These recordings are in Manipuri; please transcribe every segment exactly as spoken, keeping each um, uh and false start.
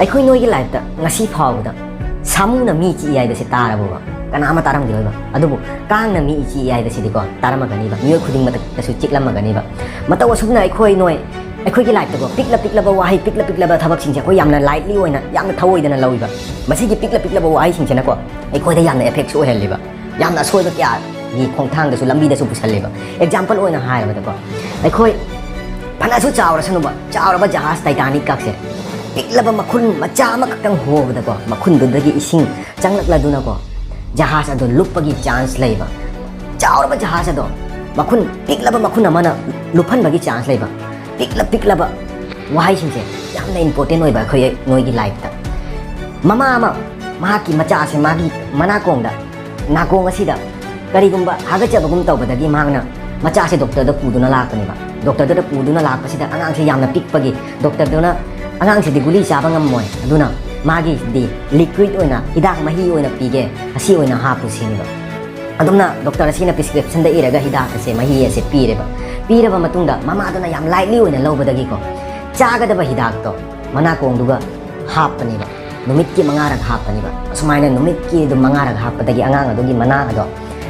ꯑꯩꯈꯣꯏ ꯅꯣꯏꯒꯤ ꯂꯥꯏꯐꯇ ꯉꯁꯤ ꯐꯥꯎꯕꯗ ꯁꯥꯃꯨꯅ ꯃꯤ ꯆꯤꯛꯏ ꯍꯥꯏꯕꯁꯤ ꯇꯥꯔꯕꯣꯕ? ꯀꯅꯥ ꯑꯃ ꯇꯥꯔꯝꯈꯤꯔꯣꯏꯕ꯫ ꯑꯗꯨꯕꯨ ꯀꯥꯡꯅ ꯃꯤ ꯆꯤꯛꯏ ꯍꯥꯏꯕꯁꯤꯗꯤꯀꯣ, ꯇꯥꯔꯝꯃꯒꯅꯤꯕ, ꯃꯤꯑꯣꯏ ꯈꯨꯗꯤꯡꯃꯛꯇꯁꯨ ꯆꯤꯛꯂꯝꯃꯒꯅꯤꯕ꯫ ꯃꯇꯧ ꯑꯁꯨꯝꯅ ꯑꯩꯈꯣꯏ ꯅꯣꯏ, ꯑꯩꯈꯣꯏꯒꯤ ꯂꯥꯏꯐꯇꯀꯣ, ꯄꯤꯛꯂ ꯄꯤꯛꯂꯕ ꯋꯥꯍꯩ, ꯄꯤꯛꯂ ꯄꯤꯛꯂꯕ ꯊꯕꯛꯁꯤꯡꯁꯦ ꯑꯩꯈꯣꯏ ꯌꯥꯝꯅ ꯂꯥꯏꯠꯂꯤ ꯑꯣꯏꯅ, ꯌꯥꯝꯅ ꯊꯑꯣꯏꯗꯅ ꯂꯧꯏꯕ꯫ ꯃꯁꯤꯒꯤ ꯄꯤꯛꯂ ꯄꯤꯛꯂꯕ ꯋꯥꯍꯩꯁꯤꯡꯁꯤꯅꯀꯣ ꯑꯩꯈꯣꯏꯗ ꯌꯥꯝꯅ ꯑꯦꯐꯦꯛꯁꯨ ꯑꯣꯏꯍꯜꯂꯤꯕ, ꯌꯥꯝꯅ ꯑꯁꯣꯏꯕ ꯀꯌꯥꯒꯤ ꯈꯣꯡꯊꯥꯡꯗꯁꯨ, ꯂꯝꯕꯤꯗꯁꯨ ꯄꯨꯁꯜꯂꯤꯕ꯫ ꯑꯦꯛꯖꯥꯝꯄꯜ ꯑꯣꯏꯅ ꯍꯥꯏꯔꯕꯗꯀꯣ, ꯑꯩꯈꯣꯏ ꯐꯅꯁꯨ ꯆꯥꯎꯔꯁꯅꯨꯕ, ꯆꯥꯎꯔꯕ ꯖꯍꯥꯖ ꯇꯥꯏꯇꯥꯅꯤꯛ ꯀꯥꯁꯦ ꯄꯤꯛꯂꯕ ꯃꯈꯨꯟ ꯃꯆꯥ ꯑꯃꯈꯛꯇꯪ ꯍꯣꯕꯗꯀꯣ, ꯃꯈꯨꯟꯗꯨꯗꯒꯤ ꯏꯁꯤꯡ ꯆꯪꯂꯛꯂꯗꯨꯅꯀꯣ, ꯖꯍꯥꯖ ꯑꯗꯣ ꯂꯨꯞꯄꯒꯤ ꯆꯥꯟꯁ ꯂꯩꯕ꯫ ꯆꯥꯎꯔꯕ ꯖꯍꯥꯖ ꯑꯗꯣ ꯃꯈꯨꯟ, ꯄꯤꯛꯂꯕ ꯃꯈꯨꯟ ꯑꯃꯅ ꯂꯨꯞꯍꯟꯕꯒꯤ ꯆꯥꯟꯁ ꯂꯩꯕ꯫ ꯄꯤꯛꯂ ꯄꯤꯛꯂꯕ ꯋꯥꯍꯩꯁꯤꯡꯁꯦ ꯌꯥꯝꯅ ꯏꯝꯄꯣꯔꯇꯦꯟ ꯑꯣꯏꯕ ꯑꯩꯈꯣꯏ, ꯅꯣꯏꯒꯤ ꯂꯥꯏꯐꯇ꯫ ꯃꯃꯥ ꯑꯃ ꯃꯍꯥꯛꯀꯤ ꯃꯆꯥꯁꯦ ꯃꯥꯒꯤ ꯃꯅꯥꯀꯣꯡꯗ ꯅꯥꯀꯣꯡ ꯑꯁꯤꯗ ꯀꯔꯤꯒꯨꯝꯕ ꯍꯥꯒꯠꯆꯕꯒꯨꯝ ꯇꯧꯕꯗꯒꯤ ꯃꯍꯥꯛꯅ ꯃꯆꯥꯁꯦ ꯗꯣꯛꯇꯔꯗ ꯄꯨꯗꯨꯅ ꯂꯥꯛꯄꯅꯦꯕ꯫ ꯗꯣꯛꯇꯔꯗꯨꯗ ꯄꯨꯗꯨꯅ ꯂꯥꯛꯄꯁꯤꯗ ꯑꯉꯥꯡꯁꯦ ꯌꯥꯝꯅ ꯄꯤꯛꯄꯒꯤ ꯗꯣꯛꯇꯔꯗꯨꯅ ꯑꯉꯥꯡꯁꯤꯗꯤ ꯒꯨꯂꯤ ꯆꯥꯕ ꯉꯝꯃꯣꯏ, ꯑꯗꯨꯅ ꯃꯥꯒꯤꯗꯤ ꯂꯤꯀ꯭ꯋꯤꯠ ꯑꯣꯏꯅ, ꯍꯤꯗꯥꯛ ꯃꯍꯤ ꯑꯣꯏꯅ ꯄꯤꯒꯦ, ꯑꯁꯤ ꯑꯣꯏꯅ ꯍꯥꯞꯄꯨ ꯁꯤꯅꯦꯕ꯫ ꯑꯗꯨꯝꯅ ꯗꯣꯛꯇꯔ ꯑꯁꯤꯅ ꯄ꯭ꯔꯤꯁꯀ꯭ꯔꯤꯞꯁꯟꯗ ꯏꯔꯒ ꯍꯤꯗꯥꯛ ꯑꯁꯦ, ꯃꯍꯤ ꯑꯁꯦ ꯄꯤꯔꯦꯕ꯫ ꯄꯤꯔꯕ ꯃꯇꯨꯡꯗ ꯃꯃꯥꯗꯨꯅ ꯌꯥꯝ ꯂꯥꯏꯠꯂꯤ ꯑꯣꯏꯅ ꯂꯧꯕꯗꯒꯤꯀꯣ, ꯆꯥꯒꯗꯕ ꯍꯤꯗꯥꯛꯇꯣ ꯃꯅꯥꯀꯣꯡꯗꯨꯒ ꯍꯥꯞꯄꯅꯦꯕ꯫ ꯅꯨꯃꯤꯠꯀꯤ ꯃꯉꯥꯔꯛ ꯍꯥꯞꯄꯅꯦꯕ꯫ ꯑꯁꯨꯃꯥꯏꯅ ꯅꯨꯃꯤꯠꯀꯤ ꯑꯗꯨꯝ ꯃꯉꯥꯔꯛ ꯍꯥꯞꯄꯗꯒꯤ ꯑꯉꯥꯡ ꯑꯗꯨꯒꯤ ꯃꯅꯥ ꯑꯗꯣ,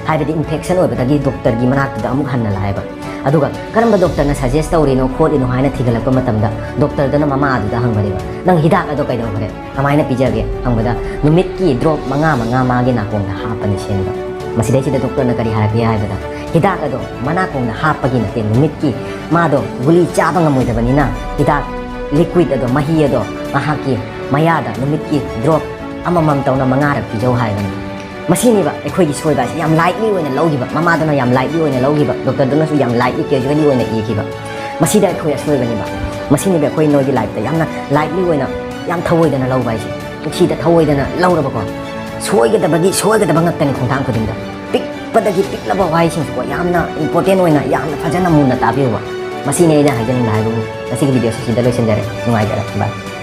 ꯍꯥꯏꯕꯗꯤ ꯏꯟꯐꯦꯛꯁꯟ ꯑꯣꯏꯕꯗꯒꯤ ꯗꯣꯛꯇꯔꯒꯤ ꯃꯅꯥꯛꯇꯨꯗ ꯑꯃꯨꯛ ꯍꯟꯅ ꯂꯥꯛꯑꯦꯕ꯫ ꯑꯗꯨꯒ ꯀꯔꯝꯕ ꯗꯣꯛꯇꯔꯅ ꯁꯖꯦꯁ ꯇꯧꯔꯤꯅꯣ ꯈꯣꯠꯂꯤꯅꯣ ꯍꯥꯏꯅ ꯊꯤꯒꯠꯂꯛꯄ ꯃꯇꯝꯗ ꯗꯣꯛꯇꯔꯗꯨꯅ ꯃꯃꯥ ꯑꯗꯨꯗ ꯍꯪꯕꯅꯦꯕ, "ꯅꯪ ꯍꯤꯗꯥꯛ ꯑꯗꯣ ꯀꯩꯗꯧꯈ꯭ꯔꯦ? ꯀꯃꯥꯏꯅ ꯄꯤꯖꯒꯦ?" ꯍꯪꯕꯗ, "ꯅꯨꯃꯤꯠꯀꯤ ꯗ꯭ꯔꯣꯞ ꯃꯉꯥ ꯃꯉꯥ ꯃꯥꯒꯤ ꯅꯥꯀꯣꯡꯗ ꯍꯥꯞꯄꯅꯤ" ꯁꯤꯅꯦꯕ꯫ ꯃꯁꯤꯗꯩꯁꯤꯗ ꯗꯣꯛꯇꯔꯅ ꯀꯔꯤ ꯍꯥꯏꯔꯛꯀꯦ ꯍꯥꯏꯕꯗ, ꯍꯤꯗꯥꯛ ꯑꯗꯣ ꯃꯅꯥꯀꯣꯡꯗ ꯍꯥꯞꯄꯒꯤ ꯅꯠꯇꯦ, ꯅꯨꯃꯤꯠꯀꯤ ꯃꯥꯗꯣ ꯒꯨꯂꯤ ꯆꯥꯕ ꯉꯝꯃꯣꯏꯗꯕꯅꯤꯅ ꯍꯤꯗꯥꯛ ꯂꯤꯀ꯭ꯋꯤꯠ ꯑꯗꯣ, ꯃꯍꯤ ꯑꯗꯣ ꯃꯍꯥꯛꯀꯤ ꯃꯌꯥꯗ ꯅꯨꯃꯤꯠꯀꯤ ꯗ꯭ꯔꯣꯞ ꯑꯃꯃꯝ ꯇꯧꯅ ꯃꯉꯥꯔꯛ ꯄꯤꯖꯧ ꯍꯥꯏꯕꯅꯤ꯫ ꯃꯁꯤꯅꯦꯕ ꯑꯩꯈꯣꯏꯒꯤ ꯁꯣꯏꯕ ꯍꯥꯏꯁꯦ, ꯌꯥꯝ ꯂꯥꯏꯠꯂꯤ ꯑꯣꯏꯅ ꯂꯧꯈꯤꯕ, ꯃꯃꯥꯗꯨꯅ ꯌꯥꯝ ꯂꯥꯏꯠꯂꯤ ꯑꯣꯏꯅ ꯂꯧꯈꯤꯕ, ꯗꯣꯛꯇꯔꯗꯨꯅꯁꯨ ꯌꯥꯝ ꯂꯥꯏꯠꯂꯤ, ꯀꯦꯖꯨꯋꯦꯂꯤ ꯑꯣꯏꯅ ꯏꯈꯤꯕ꯫ ꯃꯁꯤꯗ ꯑꯩꯈꯣꯏ ꯑꯁꯣꯏꯕꯅꯦꯕ꯫ ꯃꯁꯤꯅꯦꯕ ꯑꯩꯈꯣꯏ ꯅꯣꯏꯒꯤ ꯂꯥꯏꯐꯇ ꯌꯥꯝꯅ ꯂꯥꯏꯠꯂꯤ ꯑꯣꯏꯅ, ꯌꯥꯝ ꯊꯑꯣꯏꯗꯅ ꯂꯧꯕ ꯍꯥꯏꯁꯦ꯫ ꯄꯨꯟꯁꯤꯗ ꯊꯑꯣꯏꯗꯅ ꯂꯧꯔꯕꯀꯣ, ꯁꯣꯏꯒꯗꯕꯒꯤ ꯁꯣꯏꯒꯗꯕ ꯉꯥꯛꯇꯅꯤ ꯈꯣꯡꯊꯥꯡ ꯈꯨꯗꯤꯡꯗ꯫ ꯄꯤꯛꯄꯗꯒꯤ ꯄꯤꯛꯂꯕ ꯋꯥꯍꯩꯁꯤꯡꯁꯤꯀꯣ ꯌꯥꯝꯅ ꯏꯝꯄꯣꯔꯇꯦꯟ ꯑꯣꯏꯅ, ꯌꯥꯝꯅ ꯐꯖꯅ ꯃꯨꯟꯅ ꯇꯥꯕꯤꯌꯨꯕ꯫ ꯃꯁꯤꯅꯤ ꯑꯩꯅ ꯍꯥꯏꯖꯅꯤꯡꯕ ꯍꯥꯏꯕꯕꯨ꯫ ꯉꯁꯤꯒꯤ ꯚꯤꯗꯤꯑꯣꯁꯤ ꯁꯤꯗ ꯂꯣꯏꯁꯤꯟꯖꯔꯦ꯫ ꯅꯨꯡꯉꯥꯏꯖꯔꯦ꯫ ꯕꯥꯏ꯫